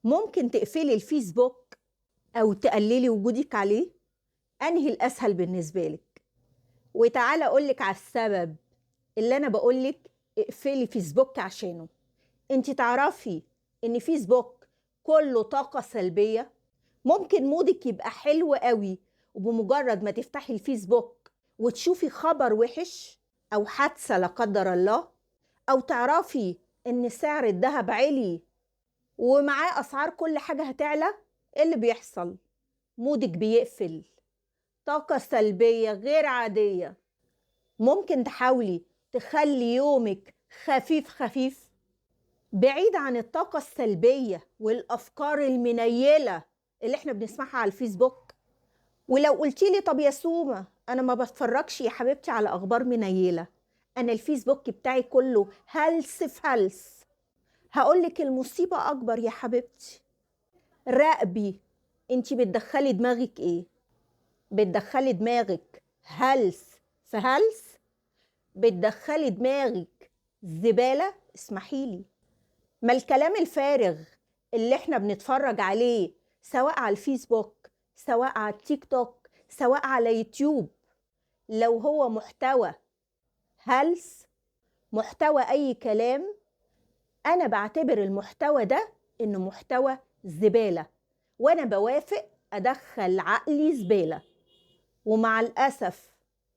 ممكن تقفلي الفيسبوك أو تقللي وجودك عليه؟ أنهي الأسهل بالنسبة لك؟ وتعالى أقولك على السبب اللي أنا بقولك اقفلي فيسبوك عشانه. انت تعرفي ان فيسبوك كله طاقة سلبية؟ ممكن mood ك يبقى حلو قوي، وبمجرد ما تفتحي الفيسبوك وتشوفي خبر وحش أو حادثة لا قدر الله، أو تعرفي إن سعر الذهب عالي ومعاه أسعار كل حاجة هتعلى، إيه اللي بيحصل؟ mood ك بيقفل، طاقة سلبية غير عادية. ممكن تحاولي تخلي يومك خفيف خفيف، بعيد عن الطاقة السلبية والأفكار المنيلة اللي احنا بنسمعها على الفيسبوك. ولو قلتي لي طب يا سومة أنا ما بتفرجش يا حبيبتي على أخبار منيلة، أنا الفيسبوك بتاعي كله هلس في هلس، هقولك المصيبة أكبر يا حبيبتي. راقبي انتي بتدخلي دماغك ايه؟ بتدخلي دماغك هلس في هلس؟ بتدخلي دماغك زبالة؟ اسمحيلي، ما الكلام الفارغ اللي احنا بنتفرج عليه سواء على الفيسبوك سواء على التيك توك سواء على يوتيوب، لو هو محتوى هلس، محتوى أي كلام، أنا بعتبر المحتوى ده إنه محتوى زبالة، وأنا بوافق أدخل عقلي زبالة. ومع الأسف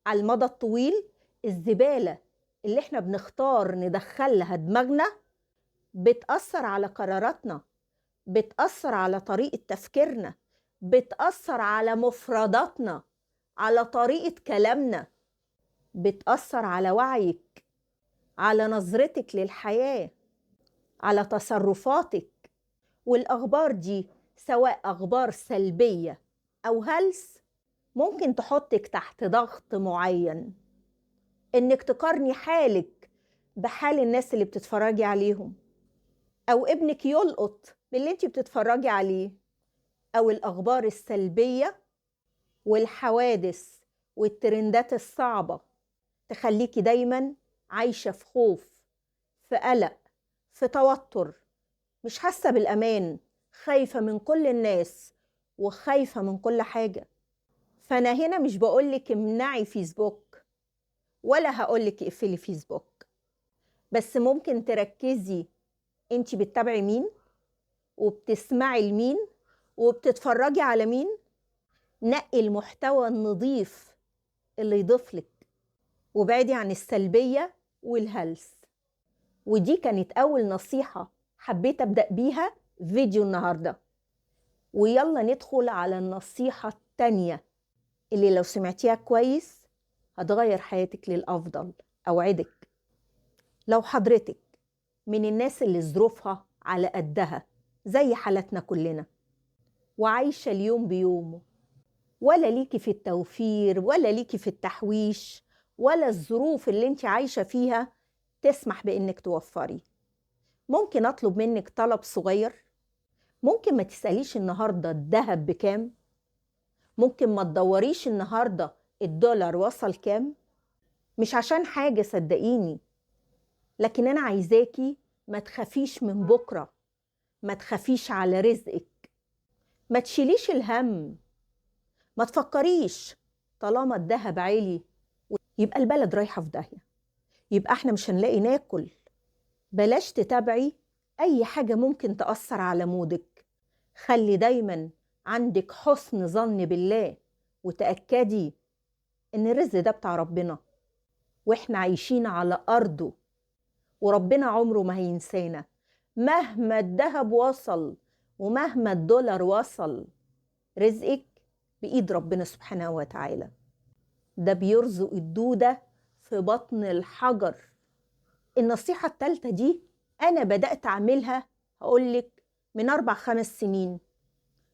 على المدى الطويل الزبالة اللي احنا بنختار ندخلها دماغنا بتأثر على قراراتنا، بتأثر على طريقة تفكيرنا، بتأثر على مفرداتنا، على طريقة كلامنا، بتأثر على وعيك، على نظرتك للحياة، على تصرفاتك. والأخبار دي سواء أخبار سلبية أو هلس ممكن تحطك تحت ضغط معين، إنك تقارني حالك بحال الناس اللي بتتفرجي عليهم، أو ابنك يلقط باللي انت بتتفرجي عليه، أو الأخبار السلبية والحوادث والترندات الصعبة تخليكي دايما عايشة في خوف، في قلق، في توتر، مش حاسة بالأمان، خايفة من كل الناس وخايفة من كل حاجة. فأنا هنا مش بقولك امنعي فيسبوك ولا هقولك اقفلي فيسبوك، بس ممكن تركزي انتي بتتابعي مين وبتسمعي لمين وبتتفرجي على مين. نقي المحتوى النظيف اللي يضيفلك، وابعدي عن السلبية والهلس. ودي كانت أول نصيحة حبيت أبدأ بيها فيديو النهاردة. ويلا ندخل على النصيحة التانية اللي لو سمعتيها كويس هتغير حياتك للأفضل، أوعدك. لو حضرتك من الناس اللي ظروفها على قدها زي حالتنا كلنا، وعايشة اليوم بيومه، ولا ليكي في التوفير ولا ليكي في التحويش، ولا الظروف اللي انت عايشة فيها تسمح بإنك توفري، ممكن أطلب منك طلب صغير؟ ممكن ما تسأليش النهاردة الذهب بكام؟ ممكن ما تدوريش النهاردة الدولار وصل كام؟ مش عشان حاجة صدقيني، لكن أنا عايزاكي ما تخافيش من بكرة، ما تخافيش على رزقك، ما تشيليش الهم، ما تفكريش طالما الذهب عالي يبقى البلد رايحة في داهية، يبقى احنا مش هنلاقي ناكل. بلاش تتابعي أي حاجة ممكن تأثر على مودك. خلي دايما عندك حسن ظن بالله، وتأكدي إن الرزق ده بتاع ربنا، وإحنا عايشين على أرضه، وربنا عمره ما هينسانا مهما الذهب وصل ومهما الدولار وصل. رزقك بإيد ربنا سبحانه وتعالى، ده بيرزق الدودة في بطن الحجر. النصيحة الثالثة دي أنا بدأت أعملها هقولك من 4-5 سنين.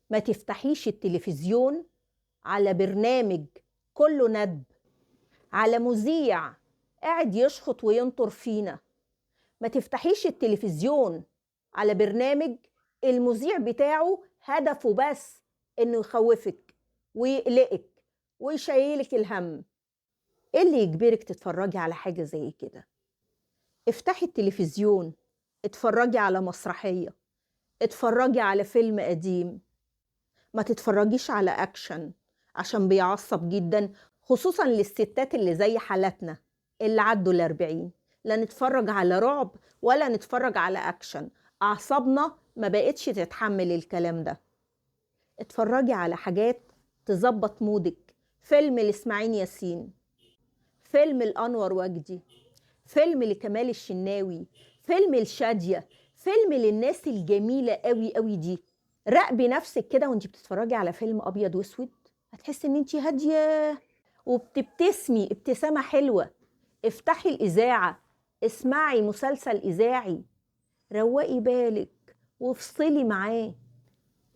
ما تفتحيش التلفزيون على برنامج كله ندب، على مذيع قاعد يشخط وينطر فينا. ما تفتحيش التلفزيون على برنامج المذيع بتاعه هدفه بس إنه يخوفك ويقلقك ويشيلك الهم. إيه اللي يجبرك تتفرجي على حاجة زي كده؟ افتحي التلفزيون، اتفرجي على مسرحية، اتفرجي على فيلم قديم، ما تتفرجيش على أكشن عشان بيعصب جدا، خصوصا للستات اللي زي حالتنا اللي عدوا 40. لا نتفرج على رعب ولا نتفرج على أكشن، أعصابنا ما بقتش تتحمل الكلام ده. اتفرجي على حاجات تظبط مودك، فيلم لإسماعيل ياسين، فيلم لأنور وجدي، فيلم لكمال الشناوي، فيلم لشادية، فيلم للناس الجميلة قوي قوي دي. راقبي نفسك كده وانت بتتفرجي على فيلم أبيض وأسود، هتحسي ان انت هادية وبتبتسمي ابتسامة حلوة. افتحي الإذاعة، اسمعي مسلسل إذاعي، روقي بالك وافصلي معاه.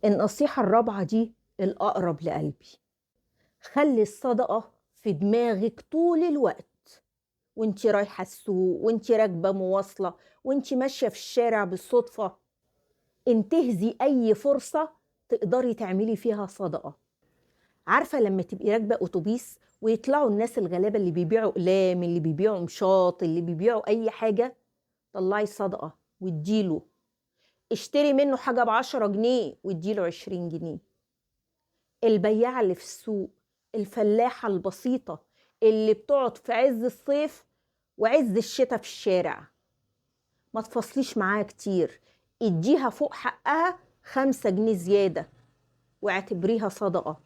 النصيحة الرابعة دي الأقرب لقلبي، خلي الصدقة في دماغك طول الوقت، وانت رايحة السوق، وانت راكبة مواصلة، وانت ماشية في الشارع بالصدفة. انتهزي أي فرصة تقدري تعملي فيها صدقة. عارفة لما تبقي راكبة أتوبيس ويطلعوا الناس الغلابة اللي بيبيعوا أقلام، اللي بيبيعوا مشاط، اللي بيبيعوا أي حاجة، طلعي صدقة واديله، اشتري منه حاجة ب10 جنيه واديله 20 جنيه. البياعة اللي في السوق، الفلاحة البسيطة اللي بتقعد في عز الصيف وعز الشتاء في الشارع، ما تفصليش معاها كتير، اديها فوق حقها 5 جنيه زيادة واعتبريها صدقة.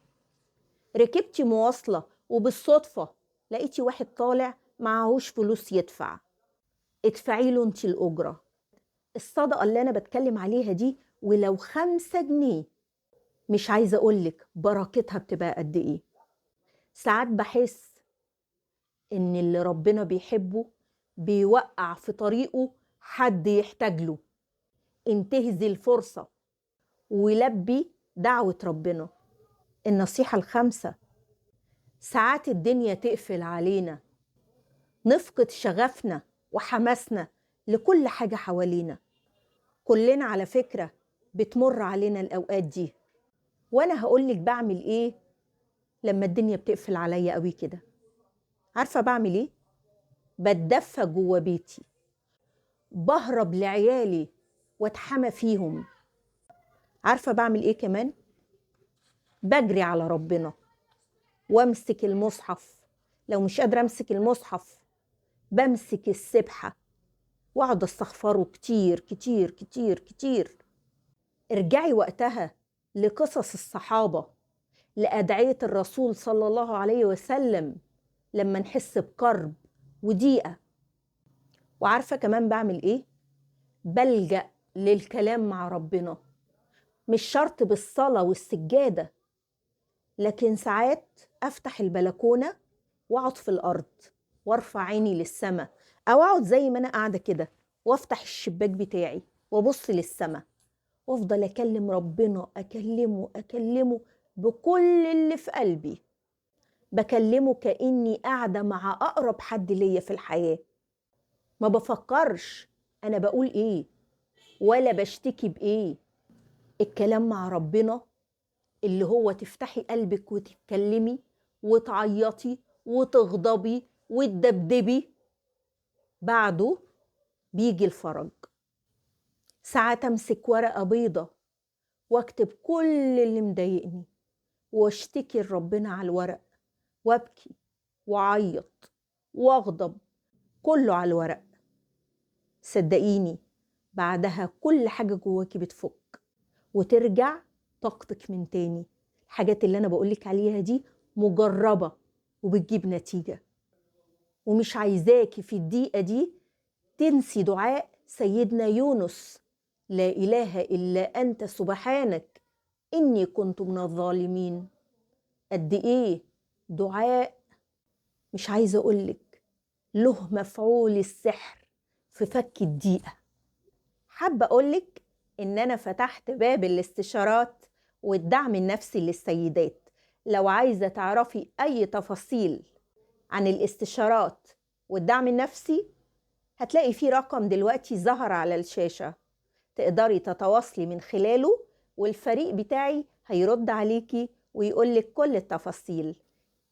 ركبتي مواصلة وبالصدفة لقيتي واحد طالع معهوش فلوس يدفع، ادفعي له انت الأجرة. الصدقة اللي أنا بتكلم عليها دي ولو 5 جنيه، مش عايزة أقولك بركتها بتبقى قد إيه. ساعات بحس إن اللي ربنا بيحبه بيوقع في طريقه حد يحتاج له. انتهزي الفرصة ولبي دعوة ربنا. النصيحة الخامسة، ساعات الدنيا تقفل علينا، نفقد شغفنا وحماسنا لكل حاجة حوالينا. كلنا على فكرة بتمر علينا الأوقات دي، وأنا هقولك بعمل إيه لما الدنيا بتقفل عليا قوي كده. عارفة بعمل إيه؟ بتدفى جوه بيتي، بهرب لعيالي واتحمى فيهم. عارفة بعمل إيه كمان؟ بجري على ربنا وامسك المصحف. لو مش قادرة امسك المصحف بمسك السبحة واقعد استغفره كتير كتير كتير كتير. ارجعي وقتها لقصص الصحابة، لأدعية الرسول صلى الله عليه وسلم لما نحس بكرب وضيقة. وعارفة كمان بعمل ايه؟ بلجأ للكلام مع ربنا، مش شرط بالصلاة والسجادة، لكن ساعات أفتح البلكونة وأقعد في الأرض وارفع عيني للسماء، أو أقعد زي ما أنا قاعدة كده وأفتح الشباك بتاعي وأبص للسماء وأفضل أكلم ربنا، أكلمه أكلمه بكل اللي في قلبي. بكلمه كأني قاعدة مع أقرب حد ليا في الحياة. ما بفكرش أنا بقول إيه ولا بشتكي بإيه. الكلام مع ربنا اللي هو تفتحي قلبك وتتكلمي وتعيطي وتغضبي وتدبدبي، بعده بيجي الفرج. ساعات امسك ورقة بيضة واكتب كل اللي مضايقني واشتكي لربنا على الورق، وابكي واعيط واغضب، كله على الورق. صدقيني بعدها كل حاجة جواكي بتفك وترجع طاقتك من تاني. الحاجات اللي أنا بقولك عليها دي مجربة وبتجيب نتيجة. ومش عايزاكي في الدقيقة دي تنسي دعاء سيدنا يونس، لا إله إلا أنت سبحانك إني كنت من الظالمين. قد إيه دعاء، مش عايزة أقولك له مفعول السحر في فك الدقيقة. حابة أقولك إن أنا فتحت باب الاستشارات والدعم النفسي للسيدات. لو عايزة تعرفي أي تفاصيل عن الاستشارات والدعم النفسي هتلاقي فيه رقم دلوقتي ظهر على الشاشة، تقدري تتواصلي من خلاله والفريق بتاعي هيرد عليكي ويقولك كل التفاصيل.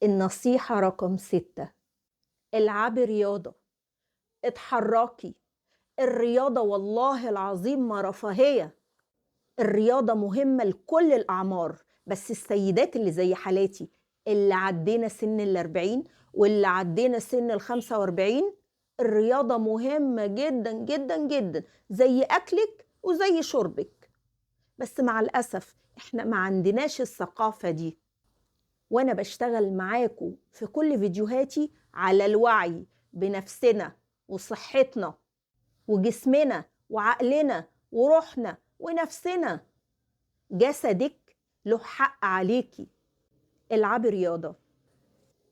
النصيحة رقم 6، العبي رياضة، اتحركي. الرياضة والله العظيم ما رفاهية، الرياضة مهمة لكل الأعمار، بس السيدات اللي زي حالاتي اللي عدينا سن 40 واللي عدينا سن 45، الرياضة مهمة جدا جدا جدا، زي أكلك وزي شربك. بس مع الأسف احنا ما عندناش الثقافة دي. وأنا بشتغل معاكم في كل فيديوهاتي على الوعي بنفسنا وصحتنا وجسمنا وعقلنا وروحنا ونفسنا. جسدك له حق عليكي، العبي رياضة.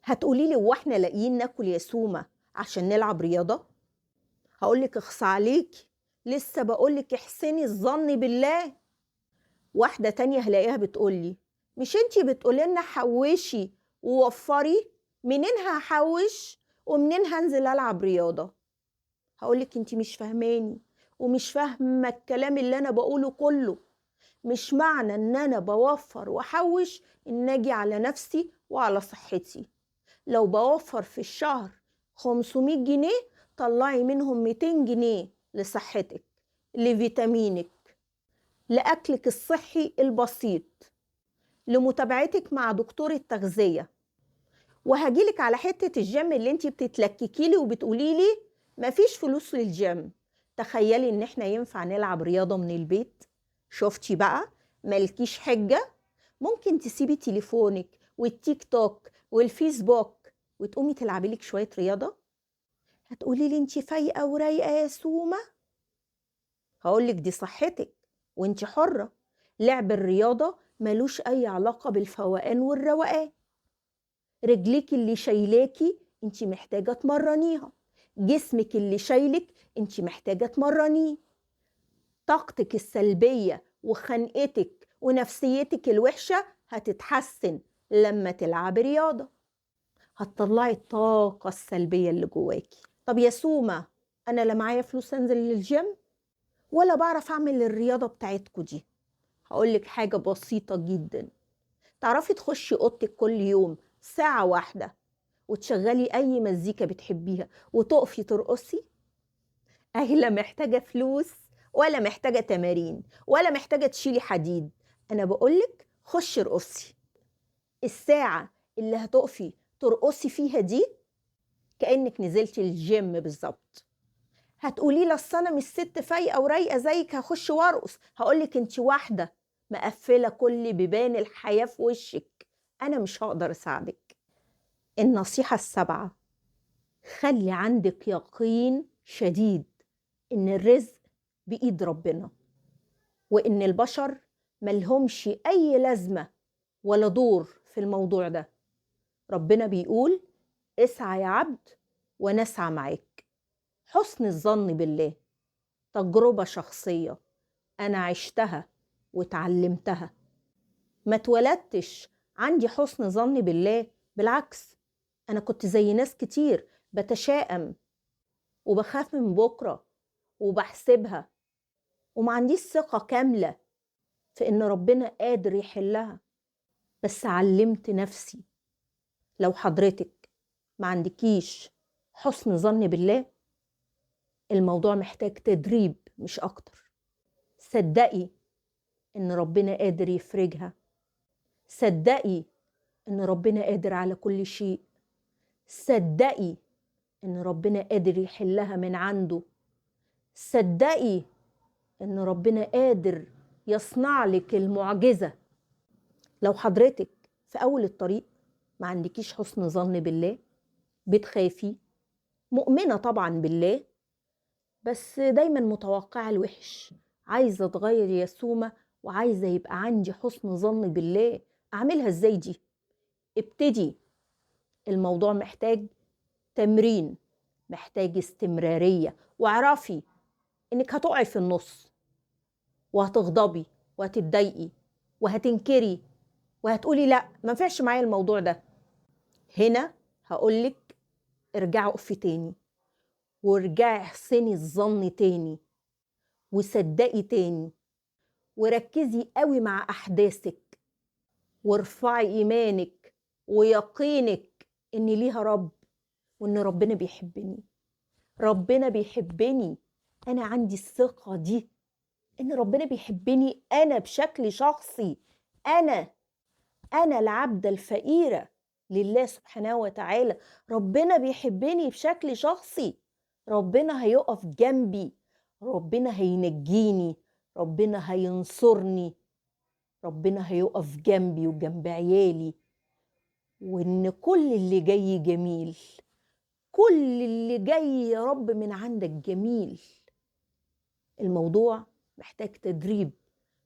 هتقولي لي واحنا لاقيين ناكل يا سومة عشان نلعب رياضة؟ هقولك اخص عليكي، لسه بقولك احسني الظن بالله. واحدة تانية هلاقيها بتقولي مش انتي بتقولي لنا حوشي ووفري، منين هحوش ومنين هنزل العب رياضة؟ هقولك انتي مش فاهماني ومش فاهمة الكلام اللي انا بقوله كله. مش معنى ان انا بوفر واحوش ان اجي على نفسي وعلى صحتي. لو بوفر في الشهر 500 جنيه، طلعي منهم 200 جنيه لصحتك، لفيتامينك، لأكلك الصحي البسيط، لمتابعتك مع دكتور التغذية. وهجيلك على حتة الجيم اللي انتي بتتلككيلي وبتقوليلي مفيش فلوس للجيم. تخيلي ان احنا ينفع نلعب رياضة من البيت. شفتي بقى؟ مالكيش حجة. ممكن تسيبي تليفونك والتيك توك والفيسبوك وتقومي تلعبي لك شوية رياضة. هتقولي لي انتي فايقة ورايقة يا سومة؟ هقولك دي صحتك وانتي حرة. لعب الرياضة ملوش أي علاقة بالفوقان والروقان. رجليك اللي شايلاكي انتي محتاجة تمرنيها، جسمك اللي شايلك انتي محتاجة تمرنيه، طاقتك السلبية وخنقتك ونفسيتك الوحشة هتتحسن لما تلعبي رياضة، هتطلعي الطاقة السلبية اللي جواكي. طب يا سومة أنا لا معايا فلوس أنزل للجيم ولا بعرف أعمل الرياضة بتاعتكو دي. هقولك حاجة بسيطة جدا، تعرفي تخشي أوضتك كل يوم ساعة واحدة وتشغلي أي مزيكا بتحبيها وتقفي ترقصي؟ أهي لا محتاجة فلوس ولا محتاجة تمارين ولا محتاجة تشيلي حديد. أنا بقولك خشي ارقصي. الساعة اللي هتقفي ترقصي فيها دي كأنك نزلتي الجيم بالظبط. هتقولي لي اصل انا مش ست فايقه ورايقه زيك هخش وارقص. هقولك انت واحدة مقفلة كل بيبان الحياة في وشك، انا مش هقدر اساعدك. النصيحة السابعة، خلي عندك يقين شديد ان الرزق بايد ربنا، وان البشر ملهمش اي لازمه ولا دور في الموضوع ده. ربنا بيقول اسعى يا عبد ونسعى معاك. حسن الظن بالله تجربة شخصية أنا عشتها وتعلمتها. ما اتولدتش عندي حسن ظن بالله، بالعكس أنا كنت زي ناس كتير بتشائم وبخاف من بكرة وبحسبها وما عنديش ثقة كاملة في إن ربنا قادر يحلها. بس علمت نفسي لو حضرتك ما عندكيش حسن ظن بالله الموضوع محتاج تدريب مش أكتر. صدقي إن ربنا قادر يفرجها، صدقي إن ربنا قادر على كل شيء، صدقي إن ربنا قادر يحلها من عنده، صدقي إن ربنا قادر يصنع لك المعجزة. لو حضرتك في أول الطريق ما عندكيش حسن ظن بالله، بتخافي، مؤمنة طبعا بالله بس دايما متوقعة الوحش، عايزة اتغير يا سومة وعايزة يبقى عندي حسن ظن بالله، اعملها ازاي دي؟ ابتدي. الموضوع محتاج تمرين، محتاج استمرارية، واعرفي انك هتقعي في النص وهتغضبي وهتتضايقي وهتنكري وهتقولي لا ما نفعش معايا الموضوع ده. هنا هقولك ارجعي اقفي تاني، وارجعي احسني الظن تاني، وصدقي تاني، وركزي قوي مع احداثك، وارفعي ايمانك ويقينك ان ليها رب وان ربنا بيحبني. ربنا بيحبني، انا عندي الثقة دي ان ربنا بيحبني انا بشكل شخصي، انا العبدة الفقيرة لله سبحانه وتعالى، ربنا بيحبني بشكل شخصي، ربنا هيقف جنبي، ربنا هينجيني، ربنا هينصرني، ربنا هيقف جنبي وجنب عيالي، وان كل اللي جاي جميل، كل اللي جاي يا رب من عندك جميل. الموضوع محتاج تدريب،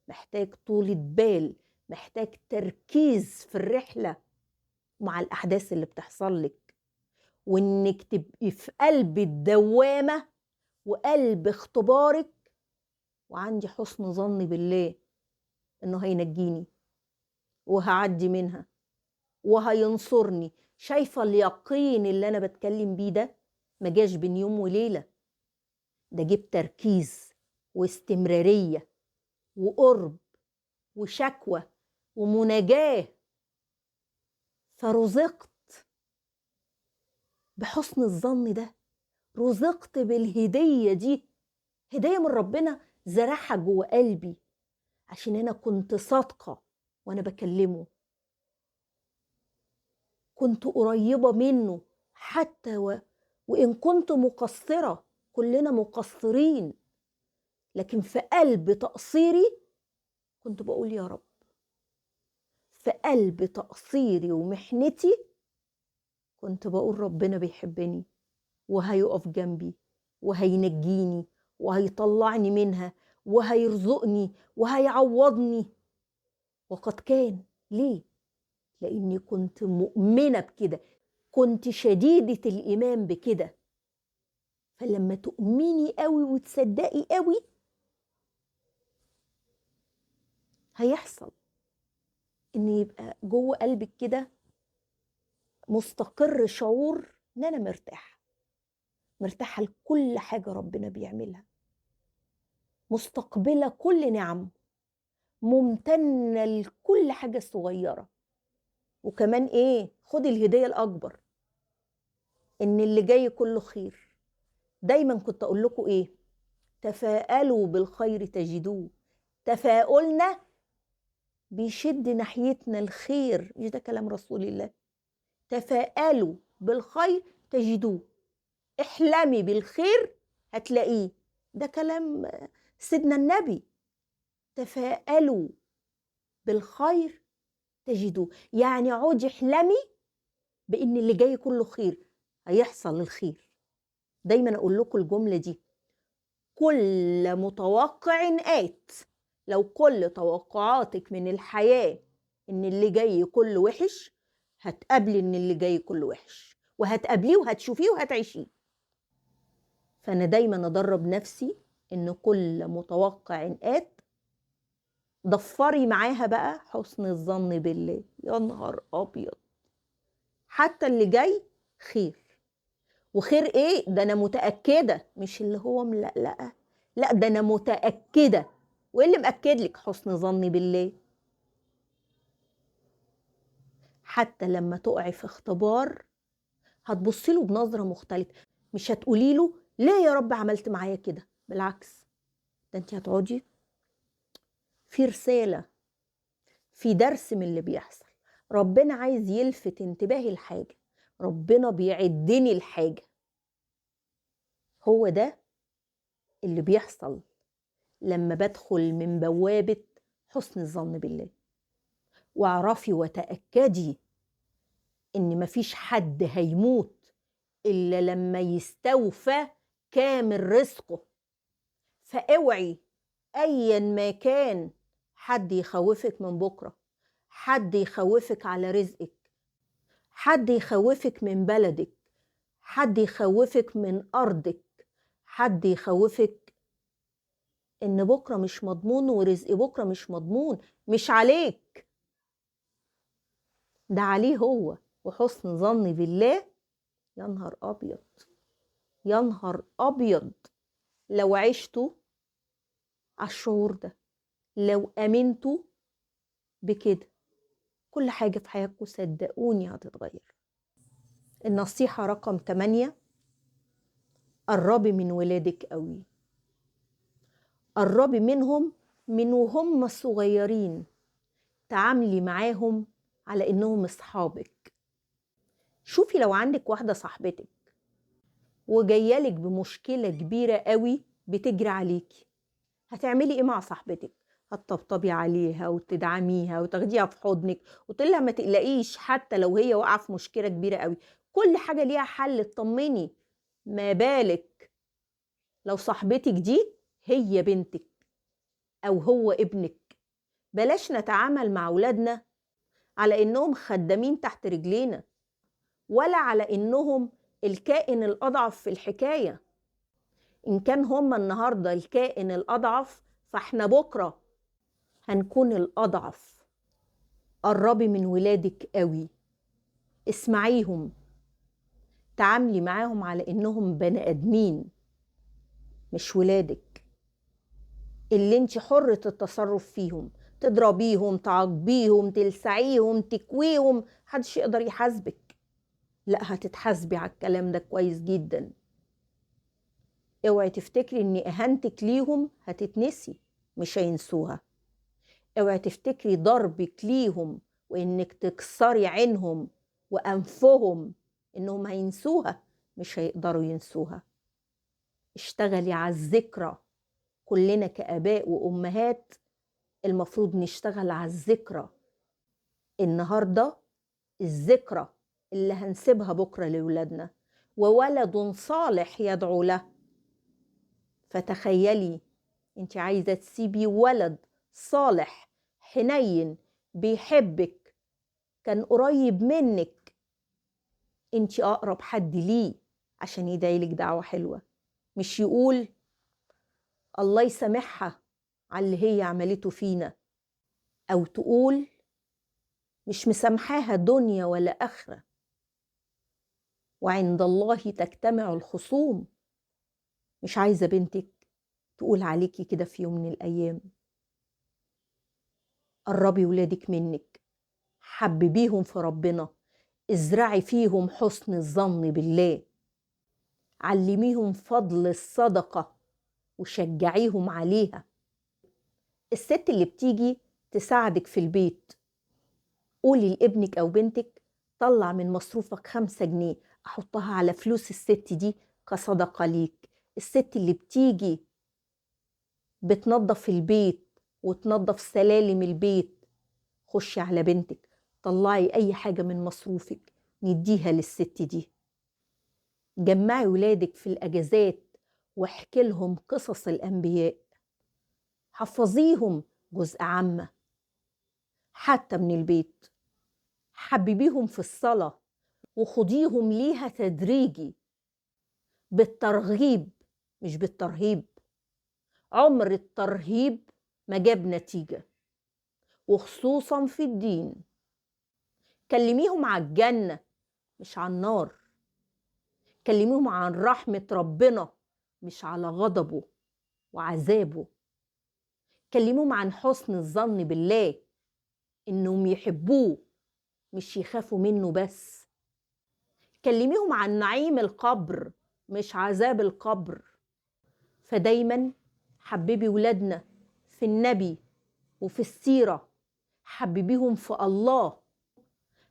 محتاج طولة بال، محتاج تركيز في الرحلة مع الأحداث اللي بتحصل لك، وإنك تبقي في قلب الدوامة وقلب اختبارك، وعندي حسن ظن بالله إنه هينجيني وهعدي منها وهينصرني. شايفة اليقين اللي أنا بتكلم بيه ده ما جاش بين يوم وليلة، ده جيب تركيز واستمرارية وقرب وشكوى ومناجاة، فرزقت بحسن الظن ده، رزقت بالهدية دي، هدية من ربنا زرعها جوه قلبي عشان أنا كنت صادقة وأنا بكلمه، كنت قريبة منه حتى وإن كنت مقصرة، كلنا مقصرين، لكن في قلب تقصيري كنت بقول يا رب، في قلب تقصيري ومحنتي كنت بقول ربنا بيحبني وهيقف جنبي وهينجيني وهيطلعني منها وهيرزقني وهيعوضني. وقد كان. ليه؟ لأني كنت مؤمنة بكده، كنت شديدة الإيمان بكده. فلما تؤمني قوي وتصدقي قوي هيحصل إن يبقى جوه قلبك كده مستقر شعور إن أنا مرتاحة، مرتاحة لكل حاجة ربنا بيعملها، مستقبلة كل نعم، ممتنة لكل حاجة صغيرة. وكمان إيه؟ خدي الهدية الأكبر، إن اللي جاي كله خير. دايما كنت أقول لكم إيه؟ تفاءلوا بالخير تجدوه. تفاؤلنا بيشد ناحيتنا الخير، مش ده كلام رسول الله؟ تفاءلوا بالخير تجدوه، احلمي بالخير هتلاقيه، ده كلام سيدنا النبي. تفاءلوا بالخير تجدوه، يعني عودي احلمي بان اللي جاي كله خير، هيحصل الخير. دايما اقول لكم الجملة دي، كل متوقع آت. لو كل توقعاتك من الحياة ان اللي جاي كله وحش، هتقابلي ان اللي جاي كله وحش، وهتقابليه وهتشوفيه وهتعيشيه. فانا دايما ادرب نفسي ان كل متوقع آت. ضفري معاها بقى حسن الظن بالله. يا نهار ابيض، حتى اللي جاي خير. وخير ايه؟ ده انا متاكدة، مش اللي هو ملقلقه، لا ده انا متاكدة. وايه اللي مأكد لك؟ حسن ظني بالله. حتى لما تقعي في اختبار هتبصي له بنظره مختلفة، مش هتقولي له ليه يا رب عملت معايا كده، بالعكس ده انت هتقعدي في رسالة، في درس من اللي بيحصل. ربنا عايز يلفت انتباهي لحاجة، ربنا بيعدني لحاجة. هو ده اللي بيحصل لما بدخل من بوابة حسن الظن بالله. واعرفي وتأكدي إن مفيش حد هيموت إلا لما يستوفى كامل رزقه. فاوعي أيا ما كان حد يخوفك من بكرة، حد يخوفك على رزقك، حد يخوفك من بلدك، حد يخوفك من أرضك، حد يخوفك إن بكرة مش مضمون ورزق بكرة مش مضمون. مش عليك، ده عليه هو. وحسن ظني بالله، يا نهار أبيض، يا نهار أبيض لو عشتوا على الشعور ده، لو أمنتوا بكده، كل حاجة في حياتكم صدقوني هتتغير. النصيحة رقم 8، قربي من ولادك قوي، قربي منهم من وهم صغيرين، تعاملي معاهم على إنهم أصحابك. شوفي لو عندك واحدة صاحبتك وجايالك بمشكلة كبيرة قوي بتجري عليكي، هتعملي إيه مع صاحبتك؟ هتطبطبي عليها وتدعميها وتاخديها في حضنك وتقولي لها ما تقلقيش، حتى لو هي واقعة في مشكلة كبيرة قوي كل حاجة ليها حل، اطمني. ما بالك لو صاحبتك دي هي بنتك أو هو ابنك. بلاش نتعامل مع أولادنا على إنهم خدامين تحت رجلينا، ولا على إنهم الكائن الأضعف في الحكاية. إن كان هم النهاردة الكائن الأضعف، فإحنا بكرة هنكون الأضعف. قربي من ولادك قوي، اسمعيهم، تعاملي معاهم على إنهم بني آدمين مش ولادك اللي انت حرة التصرف فيهم، تضربيهم، تعاقبيهم، تلسعيهم، تكويهم، محدش يقدر يحاسبك. لا، هتتحاسبي على الكلام ده كويس جدا. اوعي تفتكري ان اهانتك ليهم هتتنسي، مش هينسوها. اوعي تفتكري ضربك ليهم وانك تكسري عينهم وانفهم انهم هينسوها، مش هيقدروا ينسوها. اشتغلي على الذكرى. كلنا كآباء وأمهات المفروض نشتغل على الذكرى. النهاردة الذكرى اللي هنسيبها بكرة لولادنا، وولد صالح يدعو له. فتخيلي انت عايزة تسيبي ولد صالح حنين بيحبك، كان قريب منك، انت أقرب حد ليه عشان يدعيلك دعوة حلوة، مش يقول الله يسامحها على اللي هي عملته فينا، أو تقول مش مسامحاها دنيا ولا آخرة. وعند الله تجتمع الخصوم. مش عايزة بنتك تقول عليكي كده في يوم من الأيام. قربي ولادك منك، حببيهم في ربنا، ازرعي فيهم حسن الظن بالله، علميهم فضل الصدقة وشجعيهم عليها. الست اللي بتيجي تساعدك في البيت، قولي لابنك أو بنتك طلع من مصروفك 5 جنيه أحطها على فلوس الست دي كصدقة ليك. الست اللي بتيجي بتنظف البيت وتنظف سلالم البيت، خشي على بنتك طلعي أي حاجة من مصروفك نديها للست دي. جمعي ولادك في الأجازات واحكي لهم قصص الأنبياء، حفظيهم جزء عامة حتى من البيت، حببيهم في الصلاة وخديهم ليها تدريجي بالترغيب مش بالترهيب. عمر الترهيب ما جاب نتيجة، وخصوصا في الدين. كلميهم على الجنة مش على النار، كلميهم عن رحمة ربنا مش على غضبه وعذابه، كلميهم عن حسن الظن بالله إنهم يحبوه مش يخافوا منه بس، كلميهم عن نعيم القبر مش عذاب القبر. فدايما حببي ولادنا في النبي وفي السيرة، حببيهم في الله،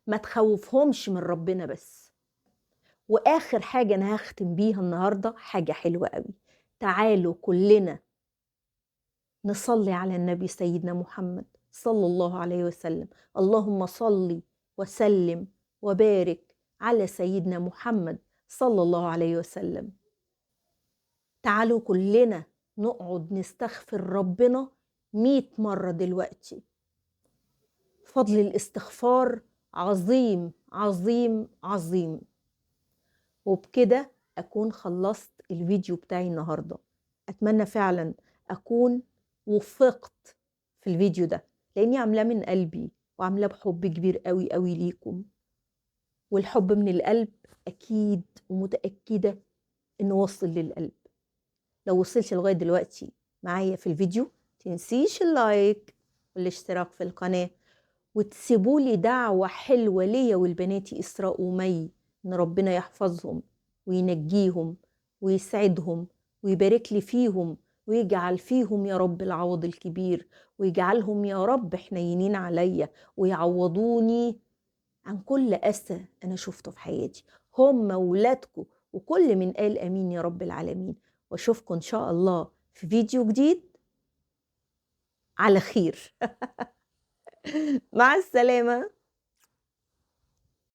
ما تخوفهمش من ربنا بس. وآخر حاجة أنا هختم بيها النهاردة حاجة حلوة قوي، تعالوا كلنا نصلي على النبي سيدنا محمد صلى الله عليه وسلم. اللهم صل وسلم وبارك على سيدنا محمد صلى الله عليه وسلم. تعالوا كلنا نقعد نستغفر ربنا 100 مرة دلوقتي. فضل الاستغفار عظيم عظيم عظيم. وبكده أكون خلصت الفيديو بتاعي النهاردة. أتمنى فعلا أكون وفقت في الفيديو ده، لأني عاملاه من قلبي وعاملاه بحب كبير قوي قوي ليكم، والحب من القلب أكيد ومتأكدة إنه وصل للقلب. لو وصلت لغاية دلوقتي معايا في الفيديو تنسيش اللايك والاشتراك في القناة، وتسيبولي دعوة حلوة ليا والبناتي إسراء ومي، إن ربنا يحفظهم وينجيهم ويسعدهم ويبارك لي فيهم ويجعل فيهم يا رب العوض الكبير، ويجعلهم يا رب حنينين عليا ويعوضوني عن كل أسى أنا شفته في حياتي، هم وولادكم وكل من قال أمين يا رب العالمين. وأشوفكم إن شاء الله في فيديو جديد على خير. مع السلامة.